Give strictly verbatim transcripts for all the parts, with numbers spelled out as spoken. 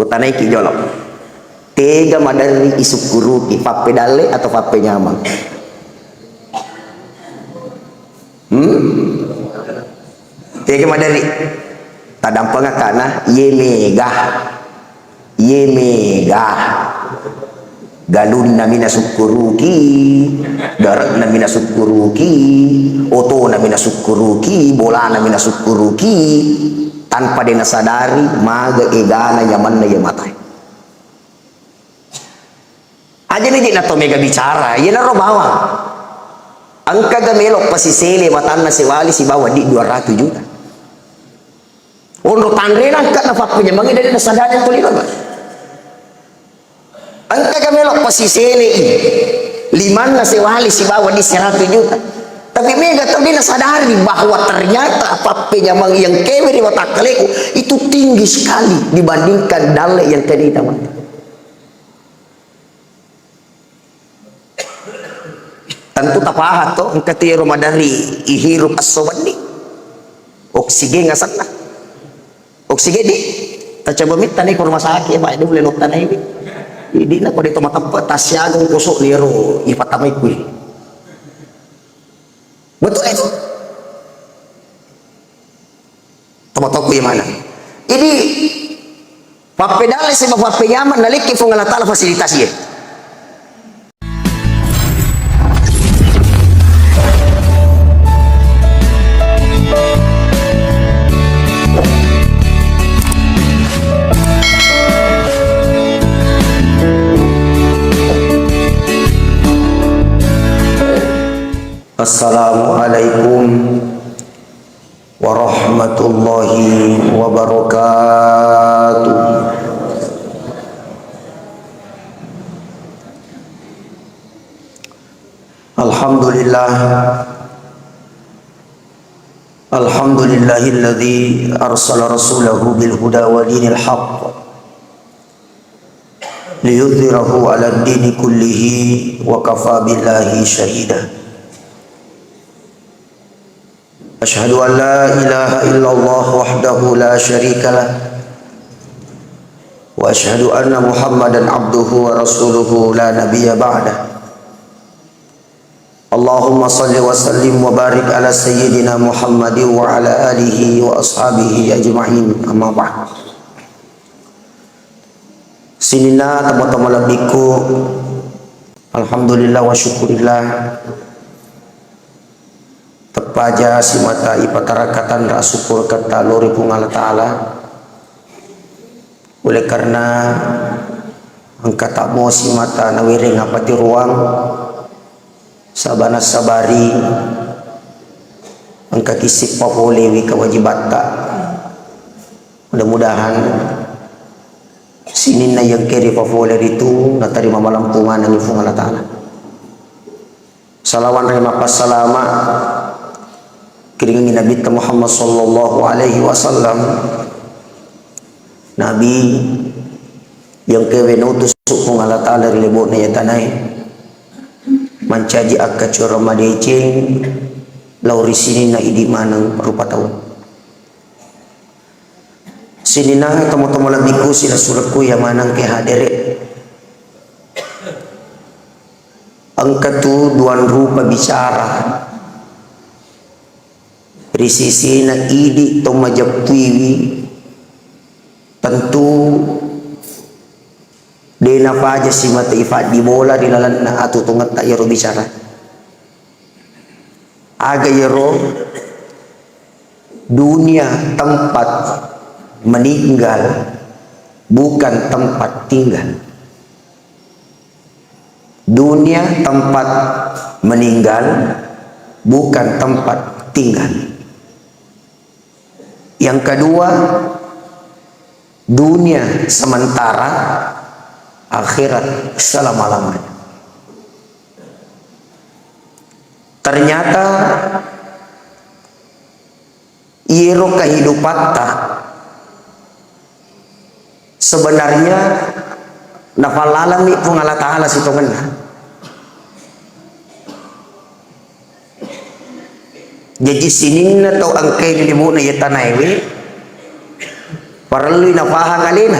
Utanaiki jolo. Tega maderri isukkuruki, pappedalle atau pappenyameng? Hmm? Tega maderri? Tadampengakana, ye mega. Ye mega. Galunna mi nasukkuruki, dare'na mi nasukkuruki, otona mi nasukkuruki, bolana mi nasukkuruki, tanpa de nasadari maga egana nyamanna iya matae. Aja ni di nato mega bicara, iyanaro bawang. Engkaga melo pasisele matanna sewali sibawa di dua ratus juta. Onro tanrena engka na pappenyamengngi de nasadari tuli, Bapak. Engkaga melo pasisele i limanna sewali sibawa di seratus juta. Tapi mega tau de nasadari bahwa ternyata pappenyameng yang kewe ri watakkaleku itu tinggi sekali dibandingkan dalle yang tadi namanya. Tentu tapahang to, engka tu ero maderri ihirup esso wenni. Oksigen asenna. Oksigen di, tacoba mitta ni ke rumah sakit, Pak, itu boleh nutta ni. Idi na kode to mateppe, tasiaga kosok ni ero, ipatamai kui. Betul itu. Tomatoku iya maneng. Jadi, pappedalle sibawa pappenyameng nalekki Puang Allah Ta'ala fasilitas iye. Assalamualaikum warahmatullahi wabarakatuh. Alhamdulillah. Alhamdulillahilladzi arsala rasulahu bil huda wa dinil haqq liyudhhirahu 'alad dini kullihi wa kafa billahi syahida. Asyhadu an la ilaha illallah wahdahu la syarika lah. Wa asyhadu anna Muhammadan abduhu wa rasuluhu la nabiyya ba'dah. Allahumma salli wa sallim wa barik ala sayyidina Muhammadin wa ala alihi wa ashabihi ajma'in. Amma ba'd. Sininna tomatoa malebbikku, alhamdulillah wa syukurillah. Teppaja simata ipatarakka tanra asukkuruketta lao ri Puang Allah Ta'ala. Oleh karena engka tabmo simata nawereng apatiroang, sabana sabari engka kisippa polewi kewajibatta. Mudah-mudahan sininna yang keri papole ritu natarima malampu manengi Puang Allah Ta'ala. Salawat ri mappassalama kiringengngi Nabitta Muhammad sallallahu alaihi wasallam. Nabi yang kewe nautus Puang Allah Ta'ala ri lebo'na iya tanae mancaji akkacorang madeceng lao ri sininna idi maneng rupa tau. Sininna tomatoa malebbiku silessurekku iya maneng ke hadere. Engka tu duang rupa bicara ri sisina idi to majeppuiwi, tentu de napaja simata ifaddi bola ri lalenna atutungetta iyaro bicara. Aga iyaro? Dunia tempat meninggal, bukan tempat tinggal. Dunia tempat meninggal, bukan tempat tinggal. Yang kedua, dunia sementara, akhirat selama-lamanya. Ternyata iyaro kehidupatta sebenarnya nafallalemmi Puang Allah Ta'ala sitongenna. Jaji sininna tau engkae ri lebo'na iya tanaewe, parellui nafahang alena.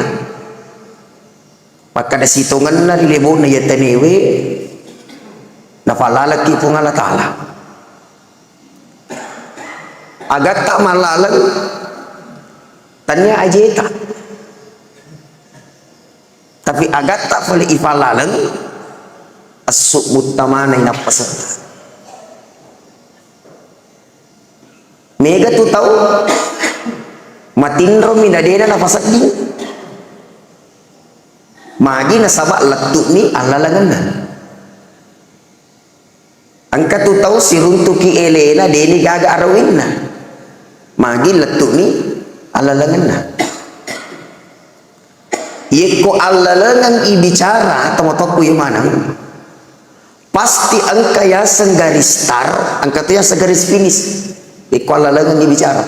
Makkeda sitongenna ri lebo'na iya tanewe, nafallalekki Puang Allah Ta'ala. Agatta mallaleng, tania ajeta. Tapi agatta pole ifallaleng, esso muttamana inappa serre. Mega tu tau matinromi na dena napasedding. Magi nasaba lettu'ni allalengenna. Engka tu tau siruntuki elena deni gaga arawinna. Magi lettu'ni allalengenna. Yekko allalengeng ibicara, tomatoku iya maneng. Pasti engka yaseng garis start, engka to yaseng garis finish. Yekko allalengeng ibicara.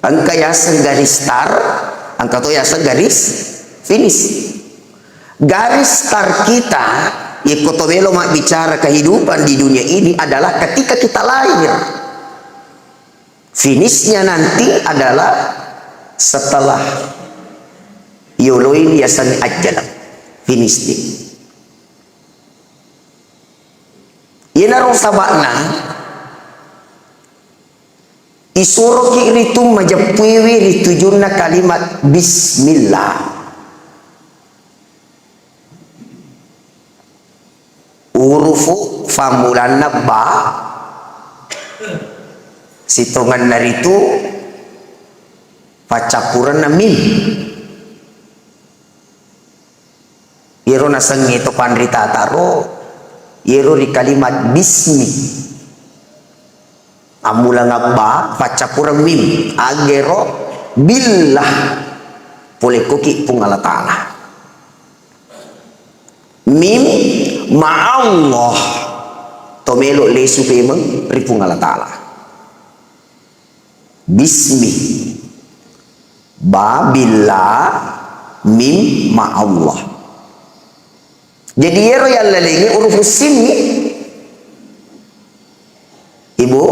Engka yaseng garis start, engka to yaseng garis finish. Garis start kita, yekko to melo mabbicara kehidupan di dunia ini adalah ketika kita lahir. Finishnya nanti adalah setelah yoloi yasengnge ajjaleng. Finish deh. Iyanaro saba'na, isuroki ritu majeppuiwi ri tujunna kalimat bismillah. Urufu fammulanna ba, sitongenna ritu paccappurenna mim. Iyaro nasengnge to panritata ro, iyaro ri kalimat bismi. Ammulang abba, paccappureng mim. Agero billah. Polekkoki Puang Allah Ta'ala. Mim ma'allah. To melo lesu pemeng ri Puang Allah Ta'ala. Bismi. Ba, billah, mim, ma'allah. Jadi, iyaro yallalengi urufus sinni. Ibu,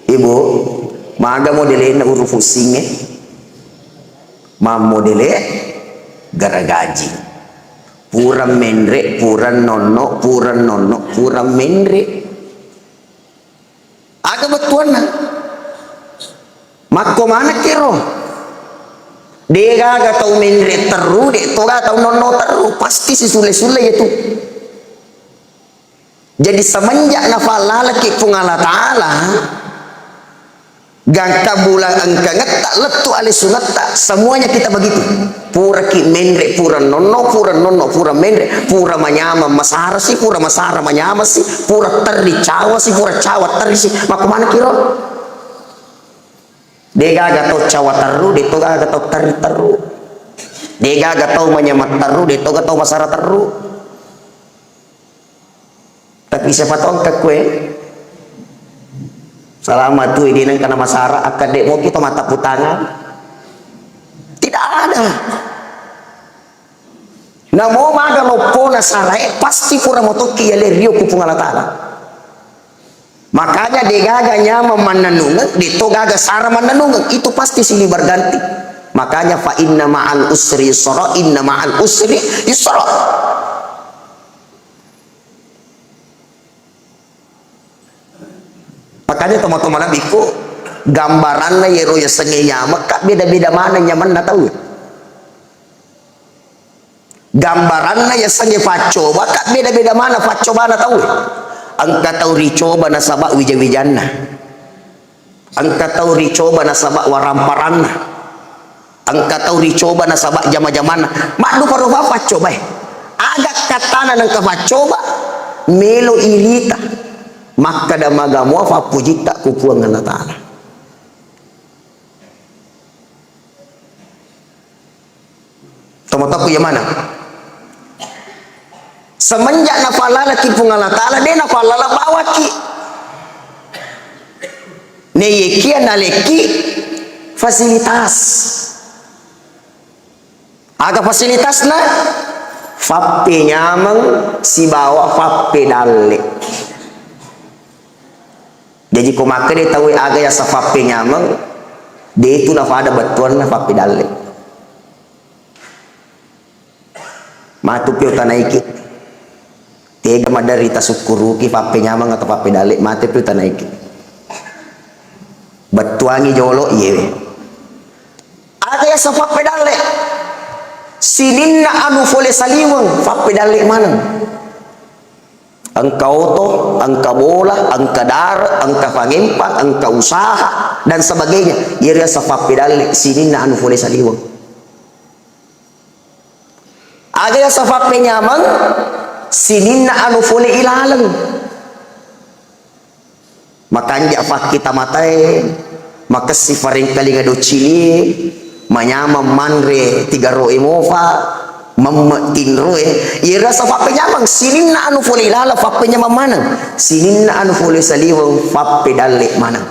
ibu, maga modelenna urufus singnge? Mammodele garagaji. Pura menre, pura nonno, pura nonno, pura menre. Aga bettuanna? Makko manekki ro. Degaga tau menre terru, de toga tau nonno terru, pasti sisulle-sulle iya tu. Jadi semenjak nafallalekki Puang Allah Ta'ala, gangka bulan engkangetta, lettu alesungetta, semuanya kita begitu. Puraki menre, pura nonno, pura nonno, pura menre, pura manyameng masarasi, pura masara manyamengsi, pura terri cawasi, pura cawa terrisi. Makko manekki ro? Degaga tau cawa terru, de togaga tau terri terru. Degaga tau manyameng terru, de toga tau masara terru. Tapi siapa tahu engka kue. Selama tu ini nengka na masara, akka de moki to mata putangan. Tidak ada. Namo maga loppona sarae, pasti pura motokki yale rio ku Puang Allah Ta'ala. Makanya degaga nyameng mannennungeng, de togaga sara mannennungeng, itu pasti silih berganti. Makanya fa inna ma'al usri yusra, inna ma'al usri yusra. Makanya tomatoa malebbiku, gambaranna yero yasengnge nyameng, ka beda-beda maneng nyamenna tau. Gambaranna yasengnge paccoba, ka beda-beda maneng paccobana tau. Engka tau ricoba nasaba wija-wijanna. Engka tau ricoba nasaba waramparanna. Engka tau ricoba nasaba jama-jamanna. Maddupa-rupa paccobae. Aga kattana nengka paccoba, melo irita. Makkeda maga mua fappujitta ku Puang Allah Ta'ala. Tomatoku iya maneng. Semenjak nafallalaki Puang Allah Ta'ala, de nafallala bawaki. Neyekia nalekki fasilitas. Aga fasilitasna? Fappenyameng sibawa fappedalle. Jaji ko makkeda tauwe aga yaseng fappenyameng, de tu nafada bettuanna fappedalle. Matu pi utanaiki. Tega maderri tasukkuruki, fappenyameng atau fappedalle, matu pi utanaiki. Bettuangi jolo, iyewe. Aga yaseng fappedalle? Sininna anu fole saliweng, fappedalle maneng. Engka oto, engka bola, engka dare, engka fangempang, engka usaha, dan sebagainya. Iyaro yaseng fappedalle, sininna anu fole saliweng. Aga yaseng fappenyameng? Sininna anu fole ilaleng. Makanja fakkita matae, makessi farengkalinga docilie, manyameng manre tigaroe mofa, memme tinroe. Iyaro yaseng fappenyameng, sininna anu fole ilaleng fappenyameng maneng. Sininna anu fole saliweng fappedalle maneng.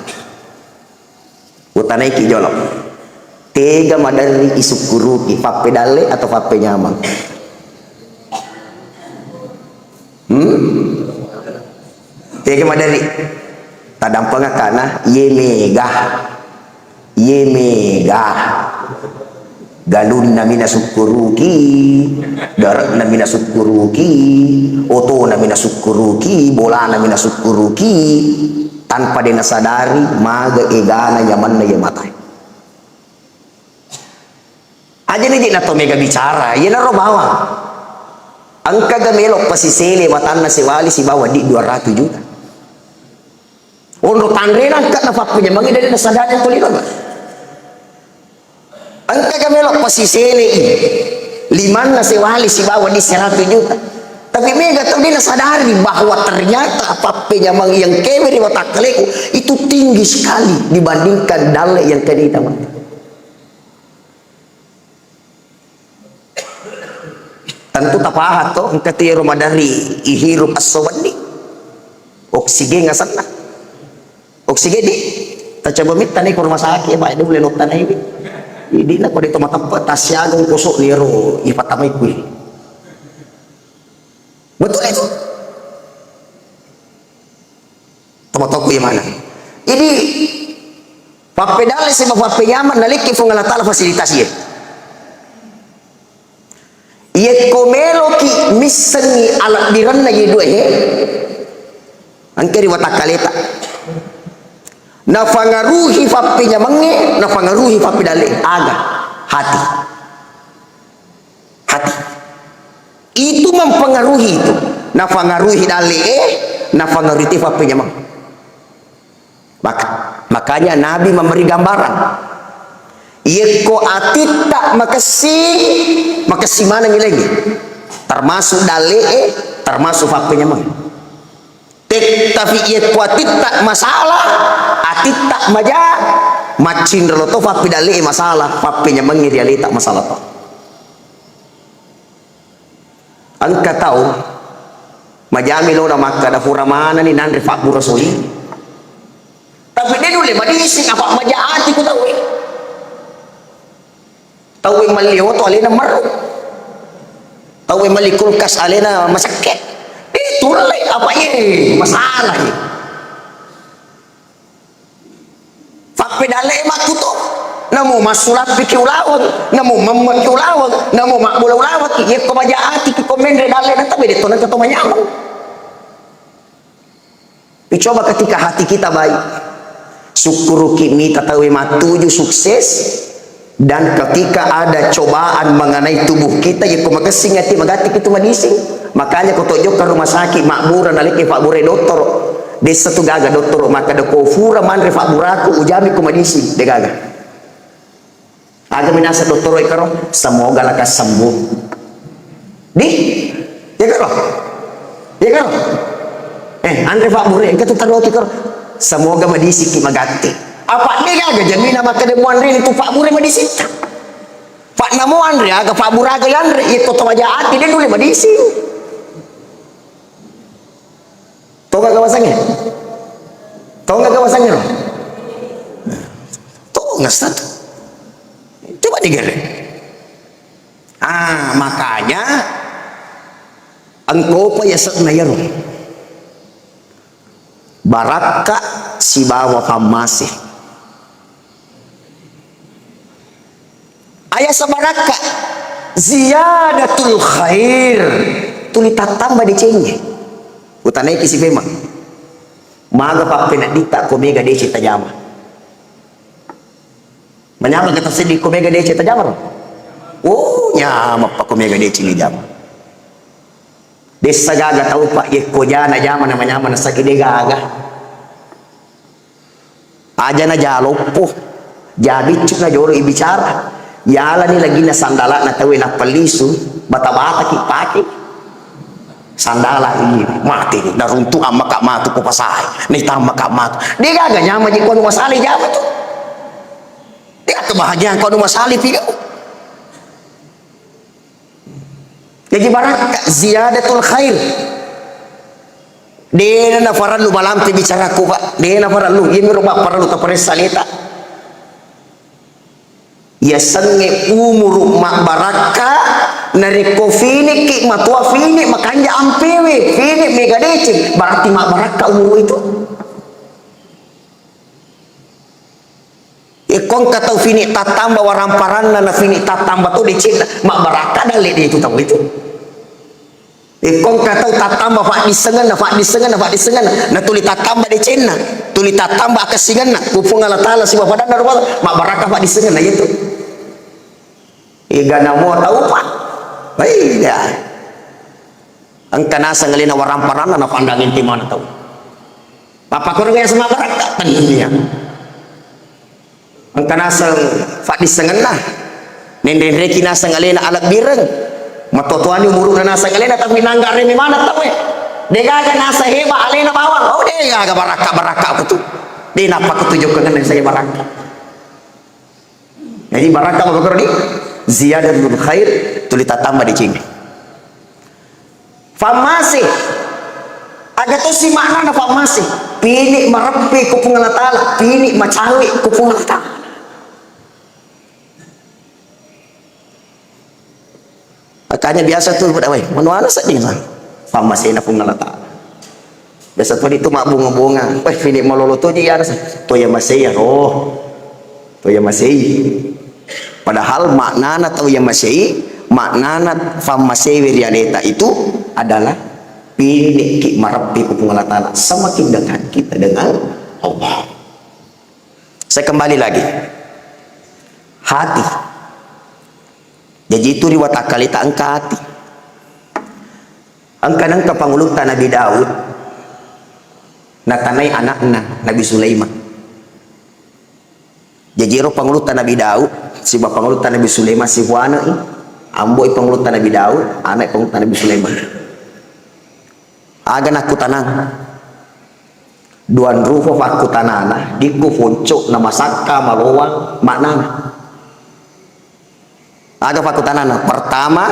Utanaiki jolo. Tega maderri isukkuruki, fappedalle atau fappenyameng? Hmm? Tega maderri? Tadampengakana, iye mega. Iye mega. Galunna mi nasukkuruki, dare'na mi nasukkuruki, otona mi nasukkuruki, bolana mi nasukkuruki, tanpa de nasadari maga egana nyamenna iye matae. Aja ni je nato mega bicara, iyanaro bawang. Engkaga melo pasisele matanna sewali sibawa di dua ratus juta. Onro tanrena engka nafappenyamengi de nasadari tolino, Pak. Engkaga melo pasiselei limanna sewali sibawa di seratus juta. Tapi mega tau de nasadari bahwa ternyata fappenyameng yang kewe ri watakkaleku itu tinggi sekali dibandingkan dalle yang kedita mata. Tentu tapahang to, engka tu iyaro maderri ihirup esso wenni. Oksigen asenna. Oksigen di, tacoba mitta ni ko rumah sakit, Pak, dulu lo tanai. Idi na ko de to mateppe, tasiaga kosok ni ro, ipatamai kui. Betul itu. Tomatoku iya maneng. Jadi, fappedalle sibawa fappenyameng nalekki Puang Allah Ta'ala fasilitas iye. Iyekko meloki missengi alebbirenna ye dua he, engka ri watakkaleta. Nafangaruhi fappenyamengnge, nafangaruhi fappedalle. Aga? Hati. Hati. Itu mempengaruhi itu. Nafangaruhi dalle e, nafangaruhi te fappenyameng. Maka, makanya Nabi memberi gambaran. Yekko atitta makessing, makessing maneng ilaingnge. Termasuk dalle e, termasuk fappenyameng. Tettapi yekko atitta masalah, atitta maja, maccinro to fappedalle e masalah, fappenyamengnge ri aleta masalah to. Engka tau majami lona makkada pura manenni nanre fabbura soli. Tapi de nulle madising apa maja ati ku tau e. Tau e melli oto alena merru. Tau e melli kulkas alena masekke. De tulle apa ye masalah ye. Fappedalle makkuto. Namo massulappiki ulaweng, namo memmeki ulaweng, namo mabbola ulaweng, yekko maja atiki ko menre dalle na tabe de to nengka to manyameng. Coba ketika hati kita baik, sukkuruki mita tauwe mattuju sukses, dan ketika ada cobaan mengenai tubuh kita, yekko makessing ati magatti itu madising. Makanya ko to jokka rumah sakit mabbura nalekki fabbura dottoro, dessa tu gaga dottoro makkada ko fura manre fabburaku ujami ko madising, de gaga. Aga minasa dottoro ikaro, semoga lekas sembuh. Di? Iya karo? Iya karo? Eh, anre fabbura, engka tu taroki karo. Semoga madisiki magatti. Apa de gaga jamina makkeda muanre itu fabbura madisiki. Pak namo anre, aga fabbura aga yanre, iya to maja ati, de nulle madising. Tonga gawasangnge? Tonga gawasangnge ro? Tonga satu. Coba digere. Ah, makanya engkopa yase'na yaro. Barakka sibawa fammase. Aya sabarakka. Ziyadatul khair, tuli tattamba decengnge. Utanaiki si memang. Maga pappenedditta ko mega deceng tajama. Manyameng ka taseddi ko mega deceng tajama ro? Oh, nyameng pa ko mega deceng ijama. Dessa gaga tau pa yekko jana jama na manyameng na saki de gaga. Aja na jaloppo, jabiccu na jolo ibicara. Yalani laginna sandala'na tauwe nappa lisu, bata-bataki pake. Sandala ini mati ni, naruntu amma ka matu ko pasae, naitamma ka matu. De gaga nyama ji ko anu masale jama tu. De kebahagiaan ko anu masale piga. Jaji barakka, ziyadatul khair. Dena nafarellu malampe bicaraku, Pak. Dena nafarellu. Iyami ro, Pak, parellu taparessa aleta. Yasengnge umuru mabbarakka, narekko finikki matoa, finik makanja ampewe, finik mega deceng, berarti mabbarakka umuru itu. Ikko engka tau fini tattamba waramparanna, na fini tattamba to decenna, mabbarakka dalle de itu tau itu. Ikko engka tau tattamba faddissengenna, faddissengenna, faddissengenna, na tuli tattamba decenna, tuli tattamba akessingenna, ku Puang Allah Taala sibawa padanna rupa, mabbarakka faddissengenna itu. Iga namo tau pa. Wei, ya. Engka naseng alena waramparanna, na pandang inti mana tau. Pappakorga ya sama barakka, tennia. Engka naseng faddissengenna. Nenrenreki naseng alena alebbireng. Matotoani umuruna naseng alena, tapi nangga reme mana tau e. Degaga naseng heba alena bawang. Oh, degaga barakka-barakka aku tu. De nappa aku tu jokka ngena saya barakka. Jadi barakka apa di? Ziyadatul khair, tuli tattamba decengnge. Fammase. Aga tosi maknana fammase? Pini mareppi ku Puang Allah Taala, pini macawe ku Puang Allah Taala. Makanya biasa tu, weh, manuana sedding sa. Pammasena Puang Allah Taala. Biasa tu itu mabbunga-bunga. Weh, fini malolo tu ji ya rasa. To ya masei ya roh. To ya masei. Padahal maknana tau ya masei, maknana fammasei ri aleta itu adalah piniki mareppi ku Puang Allah Taala. Semakin dekat kita dengan Allah. Saya kembali lagi. Hati. Jaji itu ri watakkaleta engka ati. Engka nengka pangulutta Nabi Daud, natanai anakna Nabi Sulaiman. Jaji ero pangulutta Nabi Daud, siba pangulutta Nabi Sulaiman sihuanei, amboi pangulutta Nabi Daud, anai pangulutta Nabi Sulaiman. Aga nakkutanang? Duanrupa pakkutanana, dikku ponco na masakka malowang maknana. Aga pakkutanana? Pertama,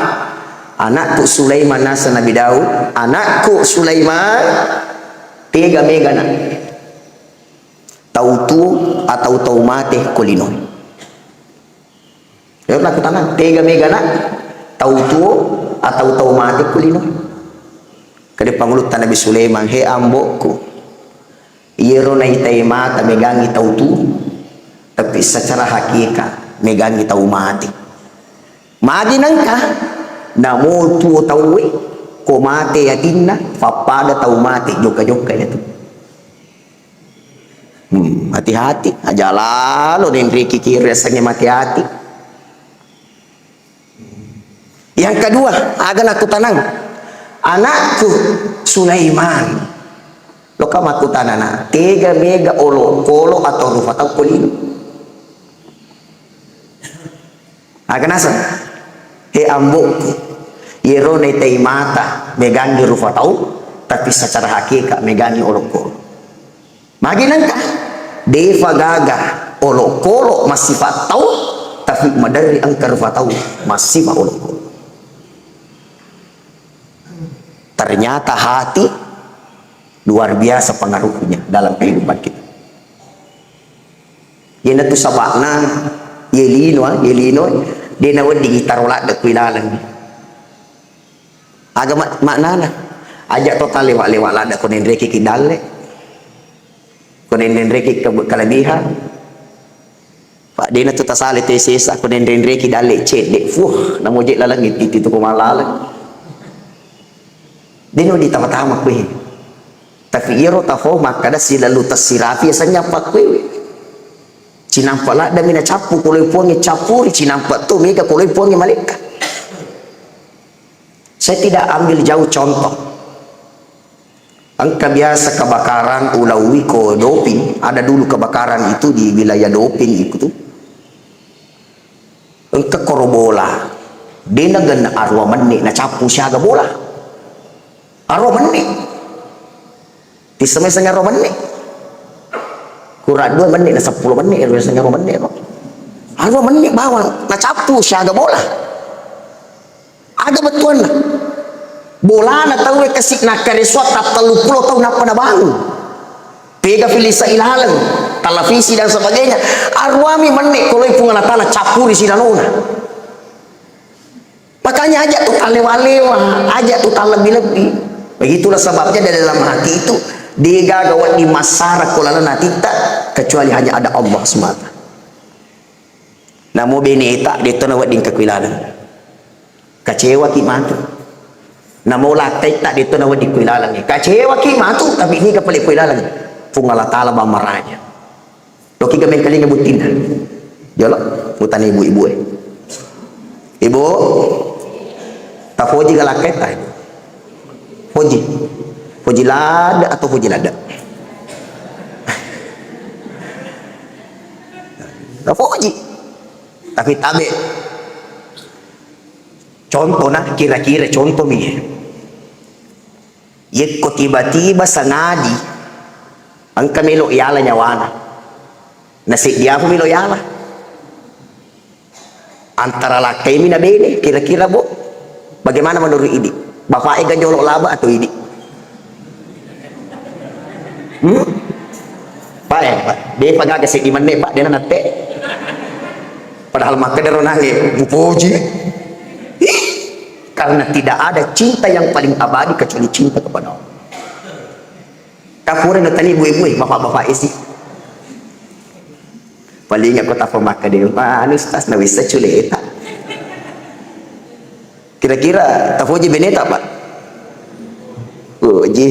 anakku Sulaiman naseng Nabi Daud, anakku Sulaiman, tega megana tau tuo atau tau mate ko linoe? Ero nakkutanang, tega megana tau tuo atau tau mate ko linoe? Kade pangulutta Nabi Sulaiman, he ambokku, iyero naitai mata megangi tau tuo, tapi secara hakika megangi tau mate. Magi nengka, namo tuo tauwe, ko mate atinna, pappada tau mate, jokka-jokka itu. Hmm, hati-hati, aja lalo nenreki kiri asengnge mati-hati. Yang kedua, aga nakkutanang? Anakku Sulaiman. Loka makkutanana, tega mega olokolo atau rupa tau ko lino? Aga naseng? He ambokku, iyero naitai mata megangi rupa tau, tapi secara hakika megangi olokolo. Magi nengka? Defa gaga olokolo massifa tau, tapi maderri engka rupa tau massifa olokolo. Ternyata hati luar biasa pengaruhnya dalam kehidupan kita. Iyanatu saba'na, ye lino, ye lino, de nawedding itaro ladde ku ilaleng. Aga ma-, maknana? Aja to talewa-lewa ladde ko nenreki ki dalle. Ko nenreki ke-, kelebihan. Pak, dena tu tasale te sesa, ko nenrenreki dalle cedde. Fuh, namo je laleng itu, itu ko malaleng. Dena di tama-tama kue. Tapi iyaro tafau makkada silalu tessirapi asenna pakkuewe. Cinampa ladda mina cappu koloi puangnge cappuri, cinampa to mega koloi puangnge malekka. Saya tidak ambil jauh contoh. Engka biasa kebakaran ulaui ko Doping, ada dulu kebakaran itu di wilayah Doping itu tuh. Engka koro bola, de nagenna arua menne nacappu siaga bola. Arua menne. Tisseng-messeng arua menne. Kurang dua menne na seppulo menne, arua menne, arua menne bawang nacappu siaga bola. Aga bettuanna? Bolana tauwe kasi nakkaresuang tattellu pulo taung nappa nabangun. Pega filisa ilaleng, televisi dan sebagainya. Aruami menne koloi Puang Allah Taala cappuri sinanona. Makanya aja tu talewa-lewa, aja tu talebbi-lebbi. Begitulah sebabnya di dalam hati itu degaga wedding massara ko laleng atitta kecuali hanya ada Allah semata. Namo beneta, detto nawedding kakuilaleng. Kacewaki matu. Namo lakkaitta, detto nawedding kuilaleng. Kacewaki matu, tapi niga pale kuilaleng. Puang Allah Taala bang maraja. Loki ga mengkalinga buttinna. Jolo, utana ibu-ibu e. Ibu, tafoji ga lakkaitta, Ibu? Foji. Foji ladde atau foji ladde? Tafoji. Tapi tabe. Contoh na, kira-kira contoh mi. Yekko tiba-tiba sangadi, engka melo yala nyawana. Na seddi apa melo yala? Antara lakkaimi na bene, kira-kira, Bu, bagaimana menurut Idi? Bapak e ga jolo laba atau Idi? Hmm? Pak e, Pak, de pa gaga seddi menne, Pak, dena natte. Padahal makkedaro nange, mupoji. Ih, karena tidak ada cinta yang paling abadi kecuali cinta kepada Allah. Kapura na tani bue-bue, bapak-bapak isi. Paling aku tak pemakai dia, "Wah, anu, Ustaz, na bisa culeta." Kira-kira tafoji beneta, Pak? Foji.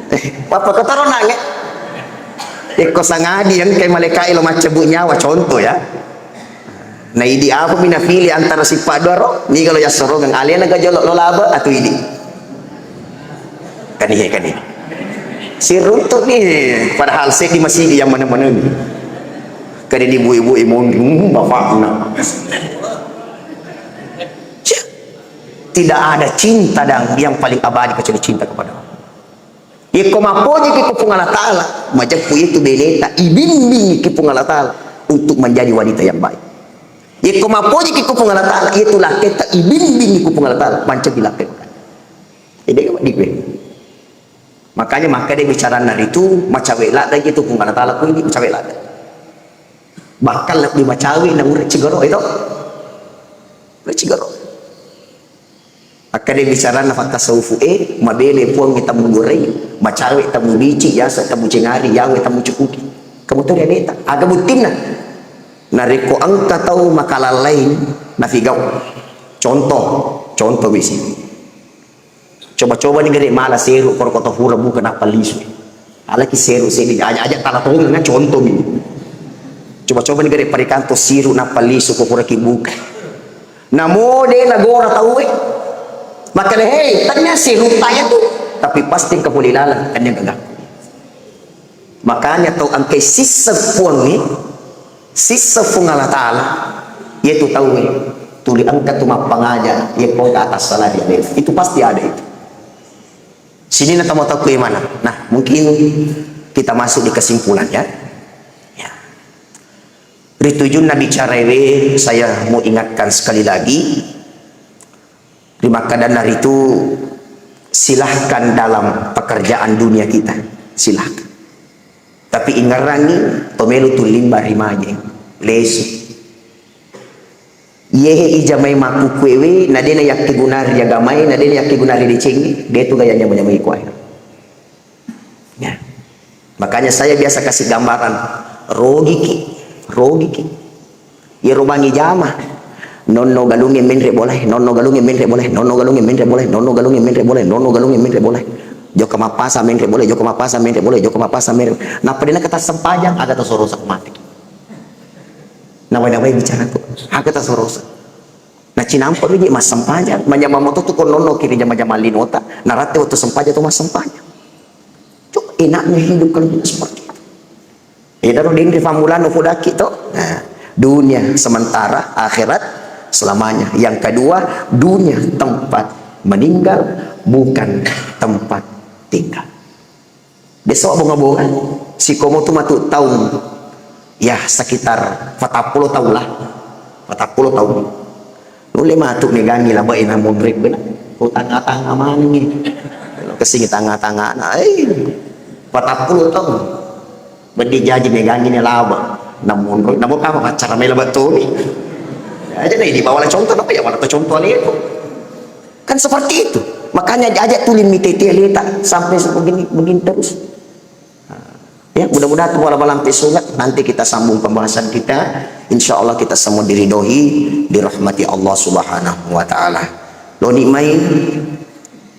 Eh, apa kau taruh nangis? Eko sangadi yang kayak malaikat lo macam nyawa, contoh ya. Na idi apa mi napilih antara sippa dua ro, niga lo yassorongeng, alena ga jolo lo laba atau idi? Kanihe, kanihe. Siruntuk ni, padahal seddi masigi yang mana-mana ni. Kade di bui-bui mon, hmm, bapakna. Cek. Tidak ada cinta dan yang paling abadi kecuali cinta kepada Allah. Yekko mappojiki ko Puang Allah Ta'ala, majeppu itu beneta, ibimbingi ki Puang Allah Ta'ala untuk menjadi wanita yang baik. Yekko mappojiki ko Puang Allah Ta'ala, itu laketta, ibimbingi ko Puang Allah Ta'ala, mancaji lakketta. Jadi, di gue. Makanya, maka dia bicara naritu, macawe ladda gitu Puang Allah Ta'ala, kui macawe ladda. Bahkan lebih macawe na ure cigaro itu. Ure cigaro. Akkeda bicaranna fattasawufu e, mabele puang e tammu goreng, macawe tammu bici, yasa tammu cengari, yawe tammu cukuki. Kamu tau rianeta, aga buttinna? Narekko engka tau makalallaing nafigau. Contoh, contoh bisi. Coba-coba ni gare mala seru, koro koto fura buka nappa lisu. Alaki seru seddi, aja-aja tala tongeng, contoh mi. Coba-coba ni gare parikanto siru nappa lisu ko fura ki buka. Namo de nagora tauwe. Makkeda, "Hei, tania sirutta iya tu." Tapi pasti engka pole laleng, tania gagaku. Makanya tau engkai sisseng puangnge, sisseng Puang Allah Ta'ala, iya tu tauwe tuli engka tu mappangaja, iya ko engka atassalai. Itu pasti ada itu. Sininna tau-tau ku imana. Nah, mungkin kita masuk di kesimpulan ya. Ya. Ri tujunna bicaraewe, saya mau ingatkan sekali lagi, rimakkadanna ritu, silahkan dalam pekerjaan dunia kita, silahkan. Tapi ingerrangi, tomelu tu limba ri majeng, lesu. Iyehe ijamai makkukuewe, na dena yakkegunari agamae, na dena yakkegunari decengnge, de tu gaya nyamai-nyamai kuae. Ya. Makanya saya biasa kasih gambaran, rogiki, Rogiki. Iyaro bangi jama. Nonno galungnge menre bolae, nonno galungnge menre bolae, nonno galungnge menre bolae, nonno galungnge menre bolae, nonno galungnge menre bolae. Jokka mappasa menre bolae, jokka mappasa menre bolae, jokka mappasa menre. Nappa de' nengka tassempajang, aga tasorosa mati. Nawai-nawai bicaraku. Aga tasorosa. Nacinampa miji massempajang, manyamang moto tu ko nonno kiri jama-jama linota, naratte wettu sempajang to massempajang. Cuk, enaknya hidup kalau kita seperti itu. Edaro denre fammulanna upodakki to. Nah, dunia sementara, akhirat selamanya. Yang kedua, dunia tempat meninggal, bukan tempat tinggal. Deso bonga-bonga. Sikomo tu matu taung. Ya, sekitar patappulo taung lah. Patappulo taung. Nulle matu megangi laba ina monrek bena. Ko tanga-tanga manengi. Kesing tanga-tanga na. Eh, patappulo taung. Bedi jaji megangi ni laba. Namun, namun apa pacara mela batoni. Aja nih dibawa lah contoh, apa ya, wala contoh lihat. Kan seperti itu. Makanya aja tulin mitete leta sampai begini, begini terus. Ya, mudah-mudahan tu wala balampe sunat. Nanti kita sambung pembahasan kita. Insya Allah kita semua diridhoi, dirahmati Allah Subhanahu wa Ta'ala. Lo ni mai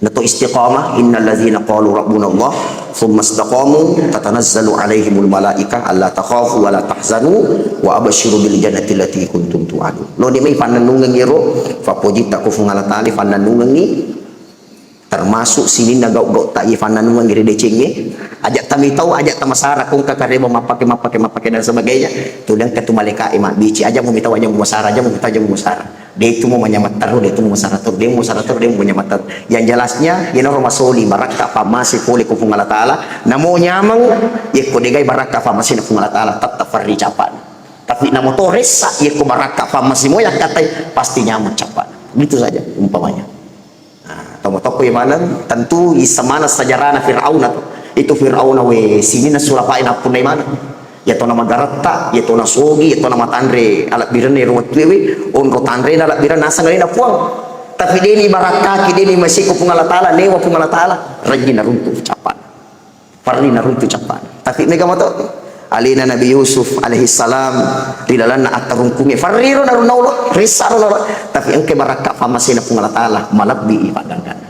nato istiqamah, innalladzina qalu rabbuna Allah, tsumma istaqamu, tatanazzalu alaihimul malaikah, alla takhafu wa la tahzanu, wa absyiru bil jannati allati kuntum tu'adun. Lo ni mai fannanungengi ro, fapojitta ku Puang Allah Ta'ala, fannanungengi, termasuk sininna gau-gau ta iye fannanungengi ri decengnge. Aja tamitau, aja tamasara, kongka kareba mappake, mappake, mappake dan sebagainya. Tu dengka tu malaika e mabbici, aja mumitau, aja mumasara, aja mumitau, aja mumasara. De tu mu manyameng terru, de tu mu masara terru, de mu masara terru, de mu manyameng terru. Yang jelasnya, yenaro masoli barakka fammase pole ku Puang Allah Ta'ala. Namo nyameng, yekko degai barakka fammasena Puang Allah Ta'ala, tetap farri capana. Tapi namo to ressa, yekko barakka fammase mo yakkatai, pasti nyameng capana. Begitu saja umpamanya. Nah, tomatokkoi maneng, tentu isseng maneng sejarahna Fir'auna tu. Itu Fir'auna we, sininna sulapai nappunnai maneng. Iya tona magaratta, iya tona sogi, iya tona matanre alabbirenna ero wettue we, onro tanrena alabbirenna naseng alena Puang. Tapi deni barakkaki, deni masekko Puang Allah Ta'ala, newa Puang Allah Ta'ala, rajin naruntu ucapan. Parri naruntu cappana. Tapi mega moto. Alena Nabi Yusuf alaihissalam ri lalenna attarungkunge. Farriro narunaulo, rissaro nolo. Tapi engke barakka fammasena Puang Allah Ta'ala, malebbi i pagganggana.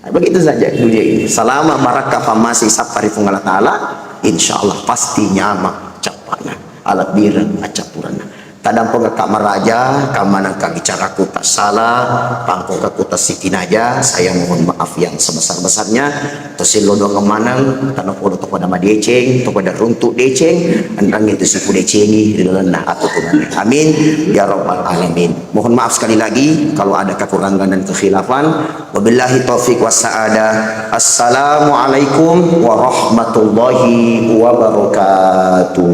Nah, begitu saja dunia ini. Selama barakka fammase sappa ri Puang Allah Ta'ala, insya Allah pasti nyameng cappana. Alebbireng accappurenna. Tadampengekka maraja, kammanengka bicaraku tassala, pangkokakku tassitinaja, saya mohon maaf yang sebesar-besarnya. Tosello doang maneng, karena podo to pada madeceng, to pada runtuk deceng, enrang itu siku decengi ri lalenna atuturunna. Amin ya rabbal alamin. Mohon maaf sekali lagi kalau ada kekurangan dan kekhilafan. Wabillahi taufiq wassa'adah. Assalamualaikum warahmatullahi wabarakatuh.